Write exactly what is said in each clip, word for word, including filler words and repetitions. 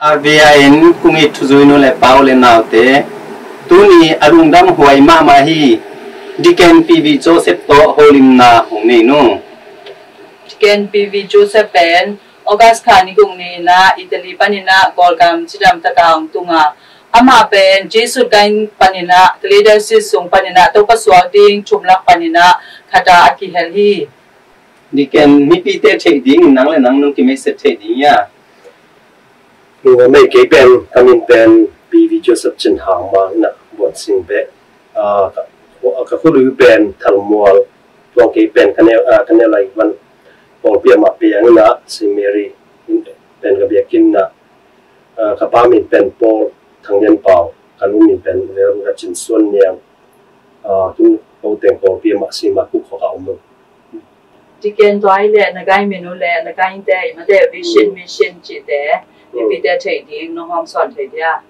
R V I in kong it thuzui nu le pa u le naute, tuni a lungdam huai mahmah hi. Deacon P V Joseph tawh holimna hong nei nu. Deacon P V Joseph pen August kha ni guk ni-in ah Italy panin ah Kawlgam cidam taka hong tung a, amah pen Jesuit gah panin ah Kalay Diocese sung panin ah Topa suak ding thum lak panin ah khat ah a kihel hi. Deacon, mipite theih dingin nang le nang nong kimaiset theih ding hi a. Nung a mei kei pen, ka min pen P V Joseph Cin Hang Mang in ah Buan Sing Beh. Ah, ka, ka khului pen Thalmual, tuang kei pen ka neu, ah, ka neu lai van Pawlpi a mah piang in ah Saint Mary in pen ka biakinn ah, ah, ka pa min pen Paul Thang Lian Pau, ka nu min pen Reverend Cin Suan Niang, ah, tu ko teng Pawlpi a mah Saint Mark Cook khawk ah om lo. Deacon, tua hi leh na gai min uh leh na gai innte i mate vision, mission cihte mipite theih ding nong hawm sawn thei dia.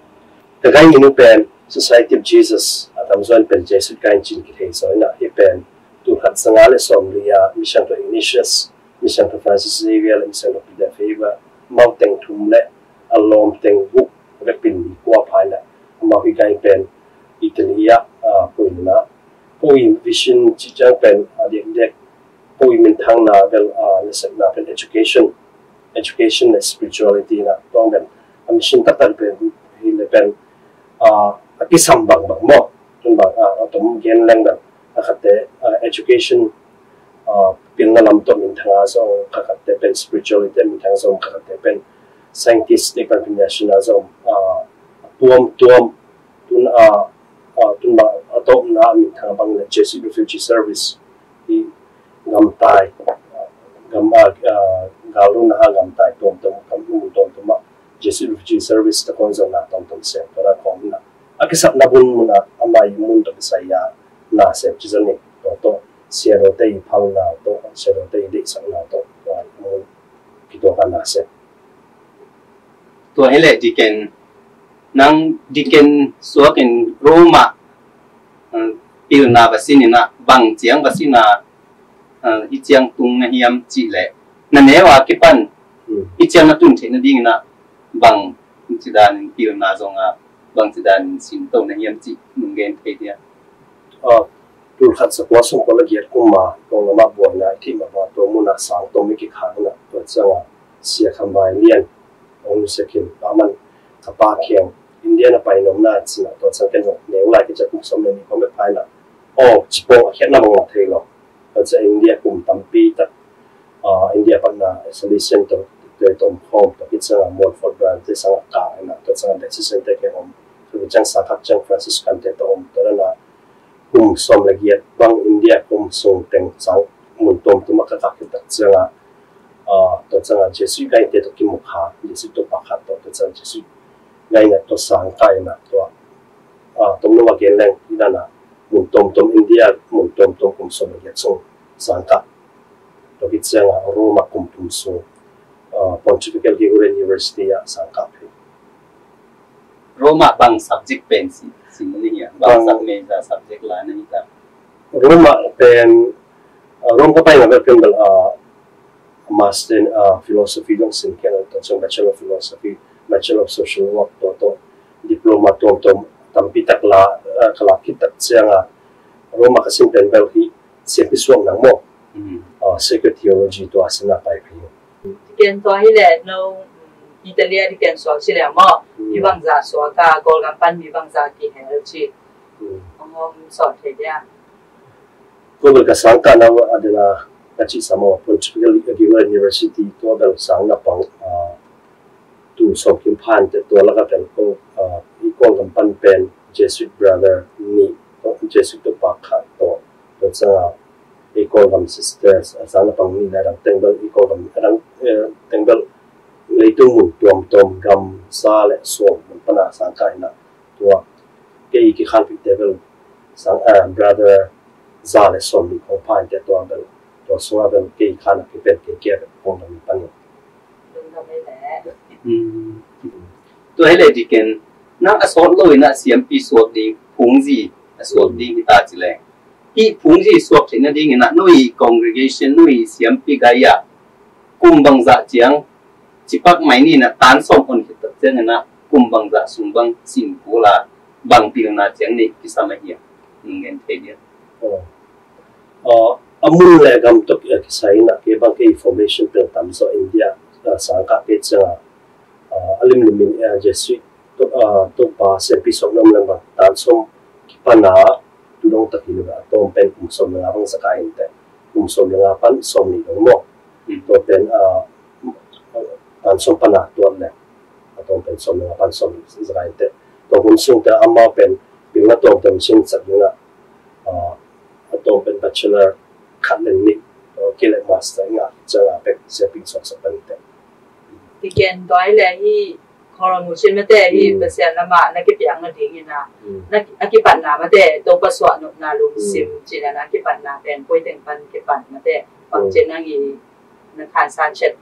Ka gai min uh pen Society of Jesus, a tamzaw in pen Jesuit gai in cin kithei zaw in ah, hi pen tul khat za nga le sawmli a Mission to Ignatius, Mission to Francis Xavier le Mission to Peter Faber, amau teng thum le a lawm teng guk vekpi in mi kua pha in ah, amau hi gai pen Italy ah, ah, pui in ah, pui vision cih ciang pen a diakdiak pui minthangna bel, ah, nasepna pen education, education le spirituality na tuang pen a mission taktak pen hi le pen, ah, a kisam bangbang maw. Tun bang, ah, a tom gen leng bel a khatte, ah, education, ah, pilna lam tawh minthang a zong, kha khatte pen spirituality a minthang a zong, kha khatte pen scientific pan pinyasin a zong, ah, tuamtuam tun, ah, ah, tun bang a tawpna a minthang a bang le Jesuit Refugee Service hi gamtai, ah, gam, ah, ah, galuna a gamtai tuamtuam, gam tuamtuam ah Jesuit Refugee Service tawh kong zonna tuamtuam sem tua na kong na a kisapna mun mun ah a mai mun tawh kisai a nasep ci zani tua tawh siadote i phalna tawh siadote i deihsakna tawh tua i mun kituak a nasep. Tua hi leh Deacon, nang Deacon suak in Roma, uh, pilna va sin in ah bang ciang va sin a, uh, hi ciang tung na hiam cih leh na neu a kipan hi ciang na tun theih nading in ah bang ci dan in pilna zong a bang ci dan in sin to na hiam cih nong gen thei dia. Ah, tul khat za kua sawm kua le giat kum a Kawlgam ah buaina i theih mah bang tua mun ah sang tom i kikhak in ah tua ciang a Sia Kham Vai Lian hong nusia khin, amah in ka pa kiang India na pai nuam na ci in ah tua ciang ken zong neu lai kici a kum sawm le nih kong bek pha in ah aw ci pong a khiatna bang ngah thei lo. Tua ciang India kum tampi tak, ah, India pan a Salesian te, te tawh om khawm, tua khit ciang a Montfort Branch te sang a kah in ah, tua ciang a Diocesan te kiang om, tua khit ciang sang khat ciang Franciscan te tawh om, tua dan a kum sawm le giat bang India kum sung teng sang mun tuamtuam ah ka kah khit tak ciang a, ah, tua ciang a Jesuit gai te tawh kimu kha, Jesuit topa khat tawh, tua ciang a Jesuit gai in ah tua sang kah in ah tua, ah, tom lo a gen leng i dan a mun tuamtuam India, mun tuamtuam kum sawm le giat sung sang kah. Tua khit ciang a Roma kum thum sung, ah, Pontifical Gregorian University ah sang kah phei. Roma bang subject pen si, si na hi a, bang, bang sub major subject la na hi ta. Roma pen, ah, Roma ka pai na bel pen bel, ah, Master in, ah, Philosophy dong sin kiang, tua ciang Bachelor of Philosophy, Bachelor of Social Work, tua tawh diploma tuamtuam tampi tak la, ah, ka la khit tak ciang a Roma ka sin pen bel hi siampi suak nang maw. Mm. Ah, Sacred Theology tua sin a pai phei. Deacon, tua hi leh no, mm, Italy ah Deacon suak ci leh maw. Mm. Mi bangzah suak a, Kawlgam pan mi bangzah kihel ci. Mm. Hong hawm sawn thei dia. Tua bel ka sang kahna a dena ka cih sa maw, Pontifical Gregorian University tua bel sang na pang, ah, tul sawm kim phan te tua lak a pen ko, ah, i Kawlgam pan pen Jesuit brother nih, Jesuit topa khat tawh, tua ciang a i Kawlgam sisters a sang na pang nih le a dang teng bel i Kawlgam a dang, eh, teng bel leitung mun tuamtuam gam za le sawm mun pan a sang kah in ah tua kei kikhanpihte bel sang, ah, brother za le sawm nih kong pha in te tua bel tua sung a bel kei khan a kipen kei kia bel kong dam in pan in. Lungdam ei leh. Hmm. Tua hi leh Deacon, nang a sawt lo in ah siampi suak ding, phungzi a suak ding hi ta ci leh. Hih phungzi suak theih nading in ah no i congregation, no i siampi gai ah kum bangzah ciang cipak mai ni in ah tan sawm hon khit tak Ciangin ah kum bangzah sung bang sim kul a, bang pilna ciang nih kisam ahi a, nung gen thei dia. Oh. Uh, a mun le gam tawh a kisai in ah kei bang kei information pel tam zaw India, uh, sangkah kei ciang a, uh, a limlim in, uh, Jesuit Topa siampi suak na om leng bang tan sawm kipan a, tu dong tak hi lo a, a tawm pen kum sawm le nga bang zaka in teh, kum sawm le nga pan sawm nih dong maw. Hmm. Tua pen, ah, tan sawm pan a tuat leh a tawm pen sawm le nga pan sawm nih zaka in teh. Tua hun sung teh amau pen pilna tawmtawm sin sak ding a, ah, a tawm pen bachelor khat le nih, tua kei leh master ngah ciang a pek siampi suak sak pan teh. Tiken tua hi leh hi Kawlgam uh cin mate hi. Hmm. Pasian lamah na kipiak nadingin a, hmm, na ki-, a kipatna mate, Topa suah nopna lungsim, hmm, cin a na kipatna pen koi teng pan kipan mate, bang, hmm, cin nang i na khansa chet.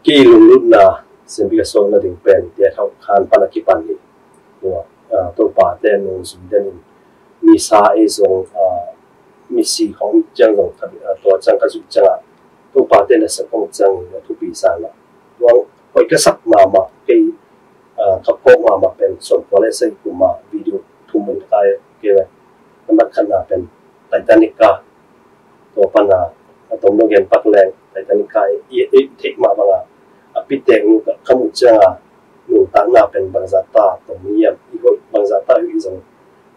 Kei lunglutna, siampi ka suak nading pen, tia thau khan pan a kipan hi. Tua, ah, Topa te nung zui den in, misa ei zong, ah, misi khong ciang zong, ah, tua ciang ka zui ciang a, Topa te na sa khong ciang a thupi sa na. Tua hoih ka sak mahmah, kei, ah, ka phawk mahmah pen sawm kua le sagih kum a video thum in kai kei ve. Nambat khatna pen Titanic ka, tua pan a, a tom dong gen pak leng Titanic ka i, i, i theih mah bang a, a pitek nu ka, ka muh ciang a, nuntakna pen bangzah ta tom hiam, i hoih bangzah ta hoih i zong,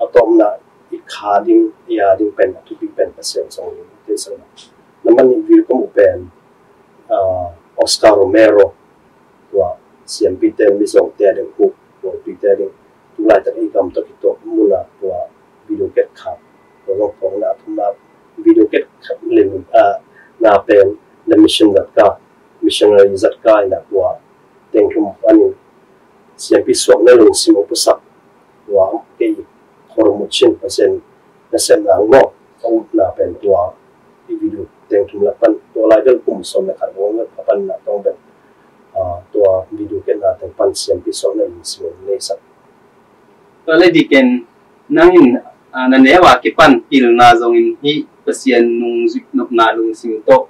a tawpna i kha ding, i a ding pen, a thupi pen Pasian zong hi, te sang. Nambat nih video ka muh pen, ah, Oscar Romero, tua siampi ten Mizo te a ding hu, tua tui te a ding, tu laitak ei gam tawh kituak mun a tua video ket khat, tua zong tua na thumna video ket khat lim, ah, na pen The Mission zat ka, Missionary zat ka in a tua teng thum an in siampi suak na lungsim a pusak. Tua kei Kawlgam uh cin Pasian nasepna ang maw, ka utna pen tua i video teng thum lak pan, tua lai bel kum sawm le khat vawng lak pan na tawng bel, ah, tua video ketna teng pan siampi suak na lungsim a nei sak. Tua le Tiken nang in, ah, na neu a kipan pilna zong in hi Pasian nung zuih nopna lungsim tawh,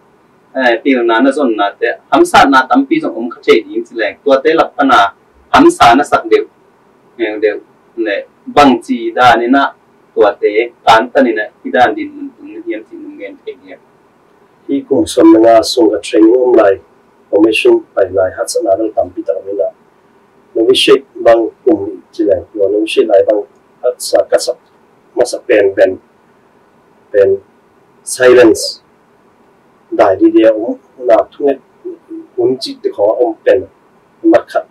eh, pilna na zonna te hamsatna tampi zong om kha thei ding ci leng, tuate lak pan a hamsa na sak deuh, eh, deuh le bangci dan in a tuate kantan in a hi dan din mun tung na hiam ci nung gen thei hiam? Hi kum sawm le nga sung ka training om lai, formation pai lai, hatsatna dang tampi tak om in a, novitiate bang kum nih ci leng, tua novitiate lai bang hatsa ka sak masa pen pen pen silence. Dai di dia om na thunget hun ci te khong a om pen mat khat,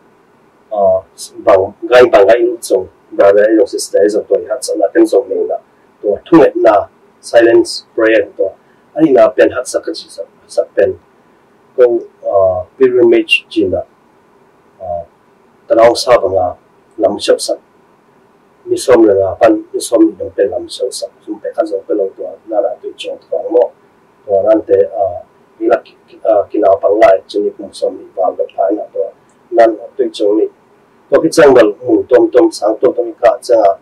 ah, bang gai bang gai lut zong, brother ei zong sister ei zong tua i hatsatna ken zong nei na, tua thungetna, silence prayer tua a ina pen hatsa ka ci sak, sak pen ko, ah, pilgrimage ci na, ah, tanaung sa bang a lam siap sak, ni sawm le nga pan ni sawm nih dong pen lam siap sak, sum pe khat zong pe lo tua na na tui ciang tua maw. Tua nante, ah, i lak, ah, kinau pang lai cin ni kum sawm nih val bek phai na tua nan tui ciang nih. Tua ki ciang bel mun tuamtuam sang tuamtuam i kah ciang a,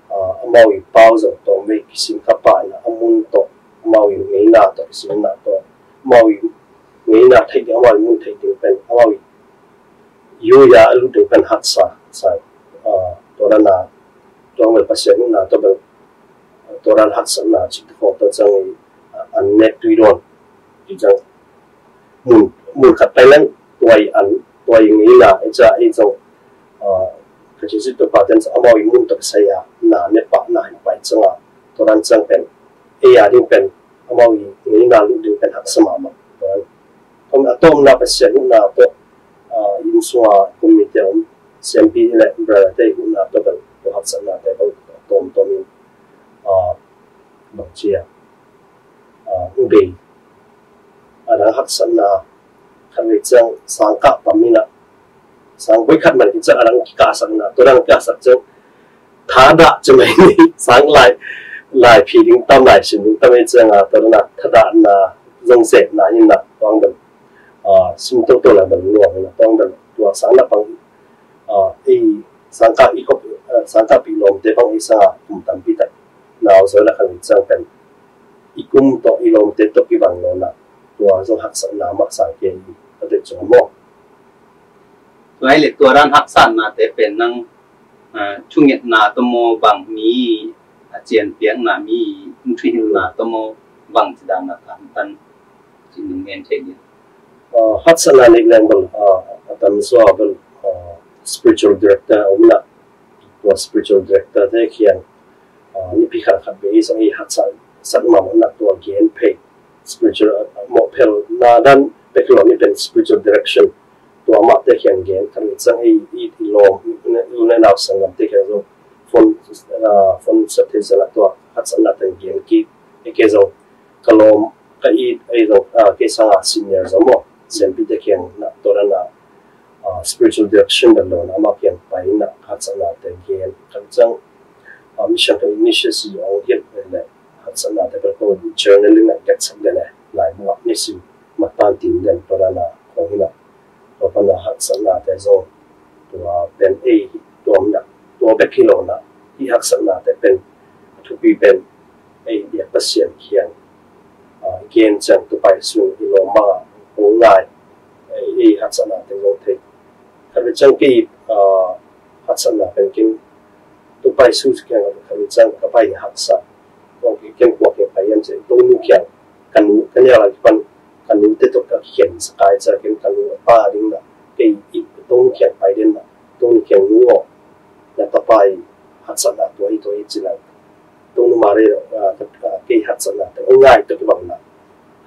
ah, amau i pau zong tuam vei kisin ka pah na a mun tawh, amau i ngeina tawh kisin na tawh, amau i ngeina theih ding, amau i mun theih ding pen, amau i yuya a lut ding pen haksa sa, ah, tua dan a, tua bel Pasian na tua bel, tua dan haksatna cik te khong tua ciang i, ah, an nek tui dawn. Ci ciang mun, mun khat pai leng tua i an, tua i ngeina ei ca ei zong, ah, ka ci si tua pa ten amau i mun tua ka sai a na ne pah na hi pai ciang a, tua dan ciang pen ei a ding pen amau i ngeina lut ding pen haksa mahmah. Tua dan a tawmna Pasian huhna tawh, ah, inn sunga kum mite om siampi le brother te huhna tawh bel tua haksatna te bel tawmtawm in, ah, bang cia, ah, hong bei. A dang haksatna khat vei ciang sangkah tam in a, sang voi khat man kicak a dang kikahsakna, tua dang kikahsak ciang thadah ci mai ni, sang lai, lai phi ding tam, lai sim ding tam ei ciang a, tua dang a thadahna zong zepna in a, tua dang, ah, sim toto lai bang luang in a, tua dang tua sang na pang, ah, ei sangkah i khop, ah, sangkah pi lawmte bang ei sang a kum tampi tak nau zoi la khan ei ciang pen i kum tawh i lawmte tawh kibang lo na, tua zong haksatna mah sang ke i a tek ciang maw. Ai le tua dan haksatnate pen nang, ah, thungetna tawh maw bang mi, a cianpiakna mi, thuhilhna tawh maw bang ci dan na tantan ci nung en thei dia. Ah, haksatna nek leng bel, ah, a tam zaw bel, ah, spiritual director a om na, tua spiritual director te kiang, ah, nipi khat khat bei sang i haksat, sat ma na tua gen phei spiritual, ah, mawh phel na dan pek lo ni pen spiritual direction. Tua mah te kiang gen khat ni sang ei i, i lawm, i, i, i nau sanggam te kiang zong phone, ah, phone sa thei zala tua haksatna te gen ki, e ke zong ka lawm, ka it, ei zong, ah, kei sanga senior zong maw, siampi te kiang na tua dan a, ah, spiritual direction dan lo na amah kiang pai na haksatna te gen khat ni sang, ah, mission ka initiacy ong hiat le haksatna te bel ko journaling na gatsak le le lai buak nisim matan tin den tua dan a kong hi na. Tua pan a haksatnate zong tua pen ei hi tuam na, tua bek hi lo na, hih haksatnate pen a thupi pen ei biak Pasian kiang, ah, gen ciang tu pai sung hi lo ma, hong ngai, ei, ei haksatnate zong thei. Khat ve ciang kei, ah, haksatna pen kin tu pai su kiang khat ve ciang ka pai haksat. Kong ki ken kuak ke pai yam ciang Tonu kiang ka nu ka nia la ki pan ka nu te tok ka khen sakai ciang ken ka nu a pa ding na kei i Tonu kiang pai den na Tonu kiang nu o na ta pai haksatna tua i tua i ci la Tonu ma re, ah, ah, kei haksatna te ong ngai tok bang na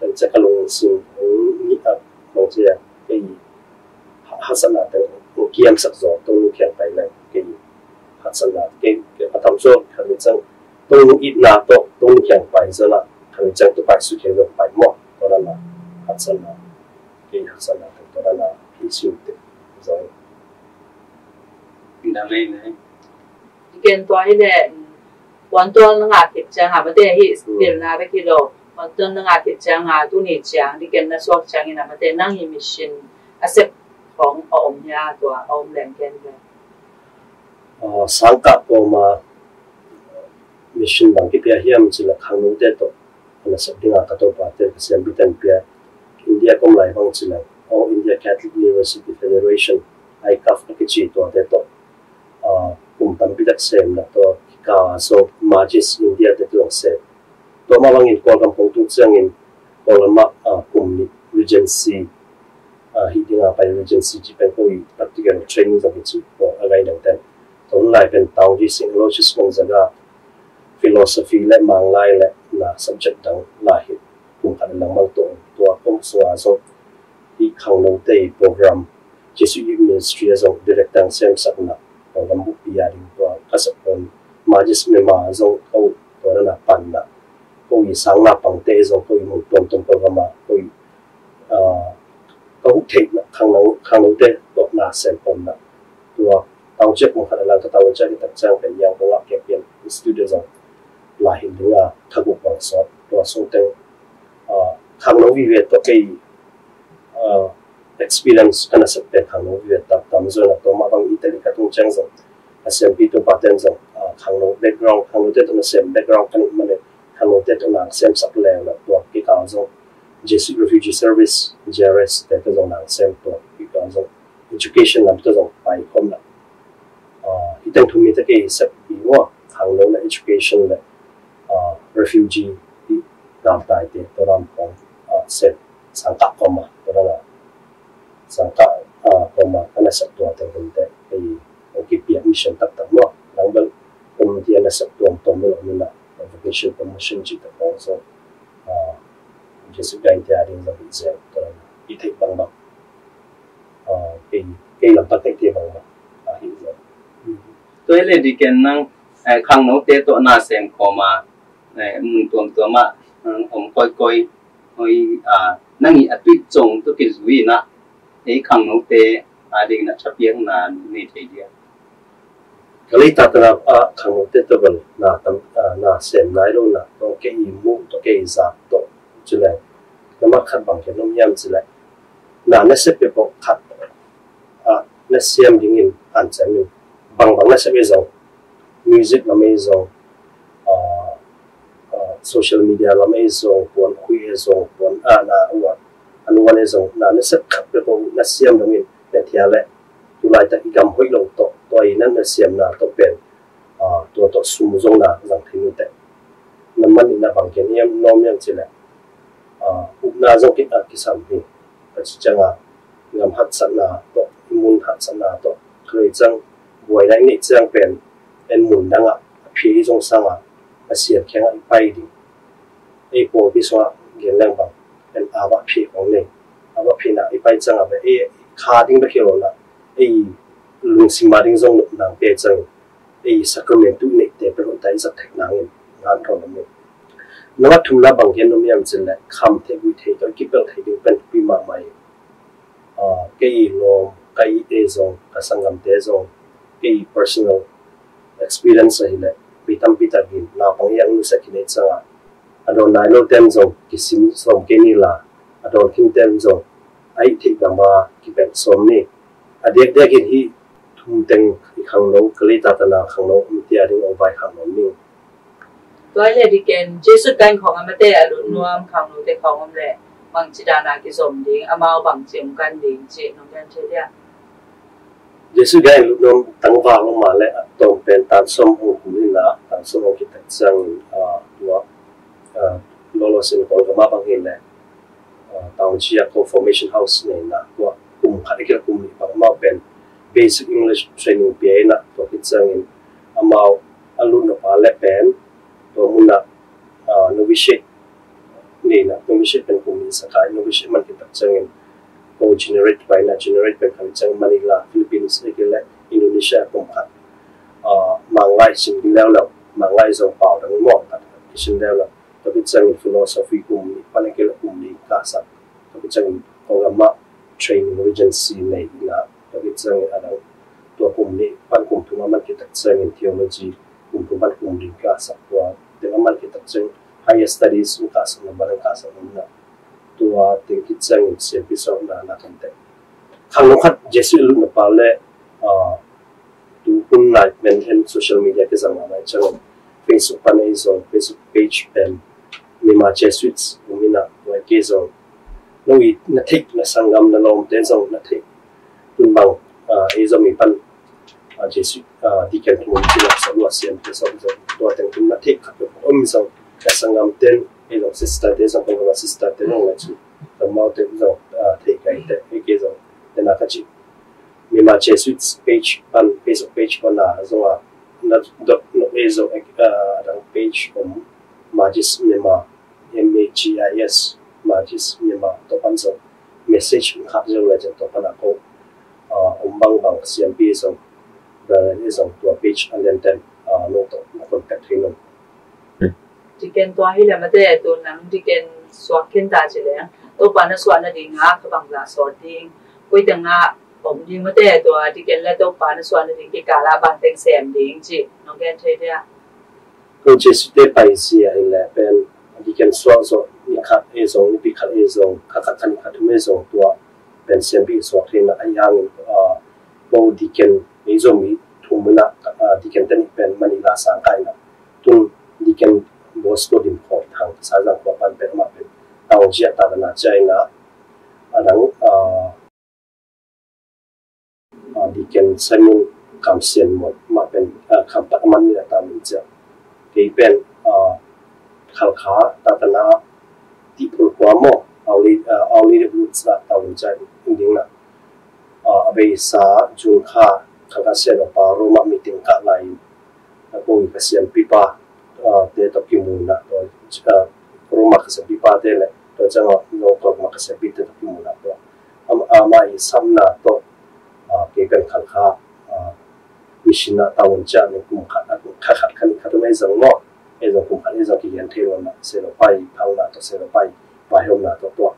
ka ciang ka lung sin ong ni a bang ciang kei haksatna te ong kiam sak zaw Tonu kiang pai leng kei haksatna kei a tam zaw khat ve ciang Tonu itna tawh Tonu kiang pai zala khat ve ciang tu pai su kiang zong pai maw tua dan a haksatna kei haksatna te tua dan a kei siu te zong. Ina mai mai. Ken tua hi le puantual na ngah khit ciang a mate hi pilna bek hi lo puantual na ngah khit ciang a tuni ciang di ken na suak ciang ina mate nang hi mission a sep khong a om hia tua a om leng ken ve. Ah, sangkah kawma mission bang kipia hiam cila khangnote tawh a nasep dinga ka topa ten ka siampi ten pia India kom lai bang cila All India Catholic University Federation ICAF a kici tuate tawh, ah, kum tampi tak semna tua kika so Majis India te tuang sem. Tua mah bangin Kawlgam kong tung ciangin Kawlgam ah, ah, kum nih Regency, ah, hi dinga pai Regency ci pen ko i practical training zong hi ci ko a gai dang ten. Tua hun lai pen Taungji Saint Aloysius Gonzaga philosophy le manglai le na subject dang lai hi kum khat lang mang tua tua kom sunga zong i khangnote i program Jesuit Youth Ministry a zong director ang semsakna program bukpi a ding tua ka sak pon Majis Mema zong ko tua na panna ko i sangna pangte zong ko i mun tuamtuam program a ko i, ah, ka huk theihna khangno khangnote tuakna sem ponna tua tau ciak kum khat a lang ka tau ciak i tak ciang pen yang kong a kek pian studio zong lai hin dinga thaguk bang sawt tua sung teng, ah, khangno vive tua kei, ah, experience ka nasep pen khangno vive tak tam zong a tua mah bang Italy ka tung ciang zong a siampi tu paten zong, ah, khangno background khangnote tua nasem background ka nih mane khangnote tua nang semsak leng na tua kikal zong Jesuit Refugee Service, J R S te tua zong nang sem tua kikal zong education lam tua zong pai khom na. Ah, hi teng thum hi ta kei sep hi ua khangno le education le, ah, refugee hi galtai te tua ram kong, ah, sep sangkah koma tua ram sangkah, ah, koma ka nasep tua teng hun te kei ong kipiak mission taktak maw nang bel community a nasep tuamtuam bel om ina vocation promotion ci tak kong so, ah, Jesuit gai te a ding zong hi zel tua ram i theih bangbang. Ah, kei, kei lampak kei te bang ma, ah, hi lo. Tua hi le di ken nang, eh, khangnote tawh na sem kawma, eh, mun tuamtuam ah, um, om koikoi, hoi, ah, nang i a tuit cong tua kizui na, ei khangnote, ah, ding na thapiakna nei thei dia. Ka leitah tana ah khangnote tawh bel na tam, ah, na sem nai lo na tawh kei i muh tawh kei i zak tawh cu leng na mak khat bang kei nom hiam ci leng na na sep peuh khat, ah, na siam dingin hanciam in bangbang na sep ei zong music lam ei zong, ah, ah, social media lam ei zong puan khui ei zong puan, ah, na uan an uan ei zong na na sep khat peuh na siam dongin na thia leh tu Laitak i gam hoih lo tawh, tua i natna siamna tawh pen, ah, tua tawh sum zong na zang thei nute. Nambat nihna bang gen hiam nuam hiam cileh, ah, upna zong ki, ah, kisam hi. Ka ci ciangah gam hatsatna tawh, i mun hatsatna tawh, ka lei ciang buaina i neih ciang pen en mun dangah a phia i zong sangah a siam khengah i pai ding. Ei pawlpi sungah gen leng bang en a va phia khong nei. A va phiana i pai ciangah bang ei kha ding bek hi lo na, ei lungsima ding zong nopnang pia ciangin ei sacrament tu i neihte pen hoihta i zat thek nangin ngan thawn om hi. Nambat thumna bang gen nuam hiam cileh kham thei gui thei tawh i kipelh thei ding pen thupi mahmah hi. Ah, kei i lawm, ka i e zong, ka sanggamte zong, kei i personal experience ahileh mi tampi takin naupang i ang nusia kinei ciangah a dawn nai lo ten zong kisin sawm kei ni la, a dawn khin ten zong a i theih gam a kipelh sawm ni. A diakdiakin hih thum teng i khangno, ka lei tatana khangno om tia ding ong vai khangno ning. Tua le diken Jesuit gai khong amate a lut nuam khangno te khong om le bangci dana kizom ding, amau bangci om kan ding ci nong gen thei dia. Jesuit gai lut nuam tangval om ma le a tawm pen tan som hong kum ina, tan som hong kitak ciangin, ah, tua, ah, lolo sin kong kama bang hin le, ah, taung cia ko formation house nei na tua kum khat a kila kum nih bang amau pen basic English training pia ina tua khit ciangin amau a lut nop a le pen tua muna, ah, novitiate nei na, novitiate pen kum nih saka, novitiate man kitak ciangin ko generate pai na, generate pen khat ciang Manila, Philippines, a kila Indonesia kum khat, ah, Manglai sin ki leuleu, Manglai zong pau dang mawng khat kisin leuleu. Tua khit ciangin philosophy kum nih pan a kila kum nih ka sak. Tua khit ciangin kong amah training regency nei ina. Tua khit ciangin a dang tua kum nih pan kum thum a man kitak ciangin theology kum thum pan kum nih ka sak. Tua teng a man kitak ciangin higher studies in ka sak na, balang ka sak na. Tua teng khit ciangin siampi sawm na na kan teng. Khangno khat Jesuit lut na pa le, ah, tu hun lai pen en social media kizang lai ciangin Facebook pan ei zong, Facebook page pen Myanmar Jesuits um ina, tua ei kei zong no i na theih na sanggam na lawmte zong na theih tun bang, ah, ei zong mi pan, ah, Jesuit, ah, deacon thum ci lak sa lua siamte zong zong tua teng tun na theih khat peuh om zong na sanggam ten ei zong sister te zong kong kama sister te zong la ci, zong mau te zong, ah, theih kai te ei kei zong te na ka ci. Myanmar Jesuits page pan, Facebook page pan a zong a na dot no e zong, ah, adang page om, Magis Myanmar, M A G I S, Magis Myanmar, tua pan zong message khat zong la zong tua pan a ko, ah, om bang bang siampi zong, brother e zong tua page a lian ten, ah, no to contact hi no. Diken tua hi le mate tu nang diken suak khin ta ci leng Topa na suah na ding a ka bang za sawt ding, koi teng a om ding mate tua diken le Topa na suah na ding kikala bang teng sem ding ci nong gen thei dia. Ko Jesuit te pai zia hi le pen diken suak zo ni khat e zong, ni pi khat e zong, kha khat kha ni kha thum e zong tua pen siampi suak thei na a yang, ah, ko diken e zong mi thum na, ah, diken te ni pen Manila sang kai na. Tun diken Bosco dim khawm thang sa zang kua pan pen ma pen tau zia ta na China. Adang, ah, ah, diken Simon Kam Sian Mon ma pen, ah, Kam Pat man ni ta min zia. Kei pen, ah, Khalkha ta ta na ti pul kua mo, auli, ah, auli de blut sa ta min zia ding na. Ah, a bei sa June kha Khalkha Sian pa Roma meeting ka lai. A ko ka siampipa, ah, te tawh kimu na, ah, Roma ka siampipa te le, tua ciang a no Roma ka siampi te tawh kimu na tua. Am, ama i samna tawh, ah, kei kan Khalkha, ah, mission na taun ciang ne kum khat, ah, kha khat kha ni kha tum ei zong maw, ei zong kum khat ei zong ki lian thei lo na, se lo pai phang na tawh, se lo pai pai hom na tawh tua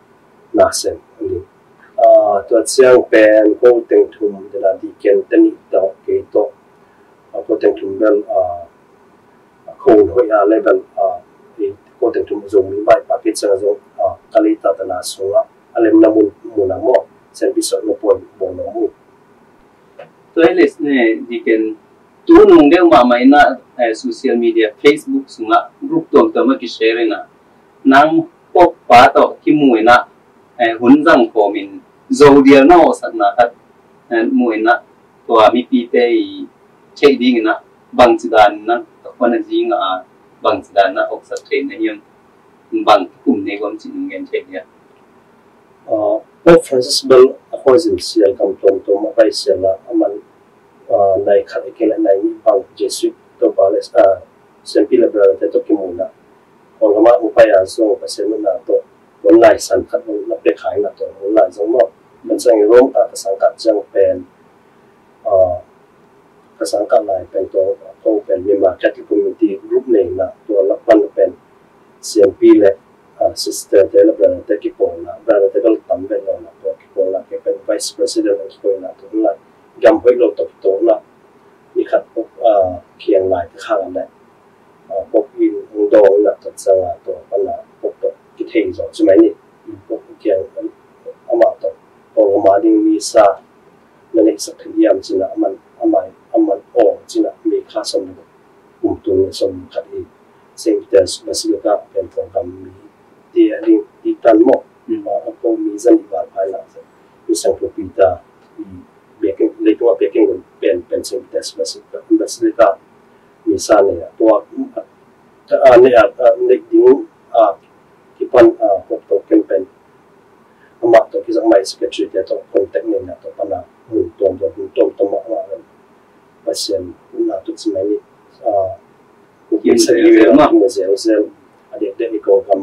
na sem ni. Ah, tua ciang pen ko teng thum dena diken teni tawh kei tawh, ah, ko teng thum bel, ah, ko un hoih a level, ah, i ko teng thum Zomi bai pa kei ciang zong, ah, ka lei ta ta na sung a, a lem na mun, mun a maw, sen pi sot na pon bon na mun. Tua hi le ne diken tu nung deuh mahmah ina, eh, social media, Facebook sungah group tuamtuam a kishare ina nang pop pa tawh kimu ina, eh, hun zang khawm in zo dial na awsakna khat, eh, mu ina Tua mipite i theih dingin ah bangci dan na takhuan a zinga a bangci dan na oksak theih na hiam, bang kum nei gom cih nung gen theih dia. Pope Francis bel a khuazin sial kam tuamtuam a pai sial a aman nai khat a kile nai nih bang Jesuit Topa le siampi le brother te tawh kimuhna Kawlgam ah hong pai a zong Pasian nunna tawh online san khat na pia kha ina tawh online zong maw. Kan sang i Rome ah ka sang khat ciang pen ka sang khat lai pen tua ko pen Myanmar Catholic Community group neina tua lak pan pen siampi le sister te le brother te kipawlna, brother te bel tam vet lo na tua kipawlna ke pen vice president ang kipawlna tua online gam hoih lo tawh kitawlna ni khat Pope kiang lai te khang le Pope in hong dawng na tua ciang a tua pan a Pope tawh kithei zaw ci mai ni. Pope kiang amah tawh Kawlgam a ding misa na neihsak thei hiam cin a aman aman aw cin a May kha sawm le kum tul le sawm khat i Saint Peter's Basilica pen Kawlgam mi ti a ding ti tan maw. A ko mi zan i val phai la mi sang Peter i biakinn, leitung a biakinn pen pen Saint Peter's Basilica, Basilica misa nei a tua a nei a nei ding a kipan a Pope tawh ken pen amah tawh kizak mai secretary te tawh contact neina tawh pan a mun tuamtuam mun tuamtuam amah amah pen Pasian na tut ci mai ni. Kim sa i vel ma kim zelzel a dek dek i Kawlgam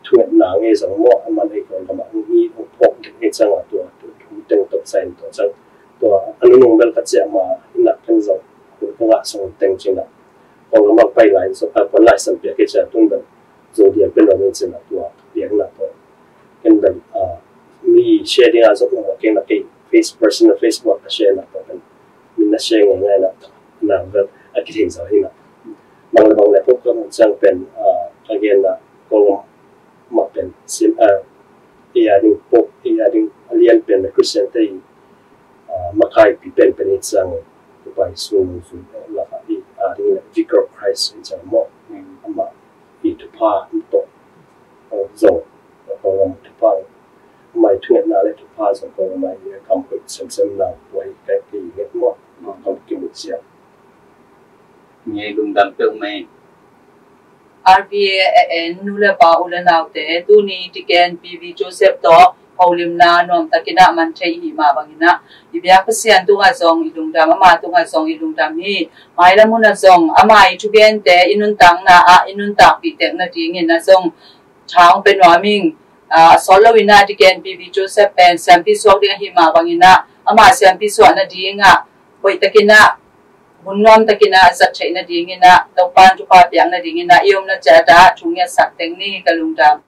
thungetna ngei zong maw aman ei Kawlgam ah hong hi hong phawk dek ngei ciang a tua thu teng tawh sa in tua ciang tua a nunung bel ka ciah ma ina kan zong ka ngah song teng cina Kawlgam ah pai lai zong a kuan lai san piak kei ciah tung bel zong dial pen lo ngei cina tua piakna tua ken bel mi share ding a zong ung a kei na kei face personal Facebook ka share na tua ken min na share ngei ngai na na bel a kithei zong hi na bang le bang le pop ka mu ciang pen a gen na Kawlgam mah pen sim a ei a ding Pope ei a ding a lian pen le Christian te i makaipi penpen i ciang Tupa Jesu nungzui lak a i a ding le Vicar of Christ i ciang maw amah i thupha tawh zong Kawlgam thupha amah i thungetna le thupha zong Kawlgam a i kam hoih semsem na tua i kai kei nget maw kam kimu ciang. Ngei lungdam peuh mai. R V A N nu le pa u le naute tuni Deacon P V Joseph tawh holimna nuamtakin ah man thei i hih mah bangin ah i biak Pasian tungah zong i lungdam, ama tungah zong i lungdam hi. Mailam hun ah zong ama i thugente i nuntakna ah i nuntakpih tek nadingin ah zong tha hong pia nuam ing. A sawt loin ah Deacon P V Joseph pen siampi suak ding ahih mah bangin ah ama siampi suah nadingah hoihtakin ah hun nuamtakin ah zat theih nadingin ah Topa'n thupha piak nadingin ah i omna ciat ah thu ngiatsak teng ni. Ka lungdam.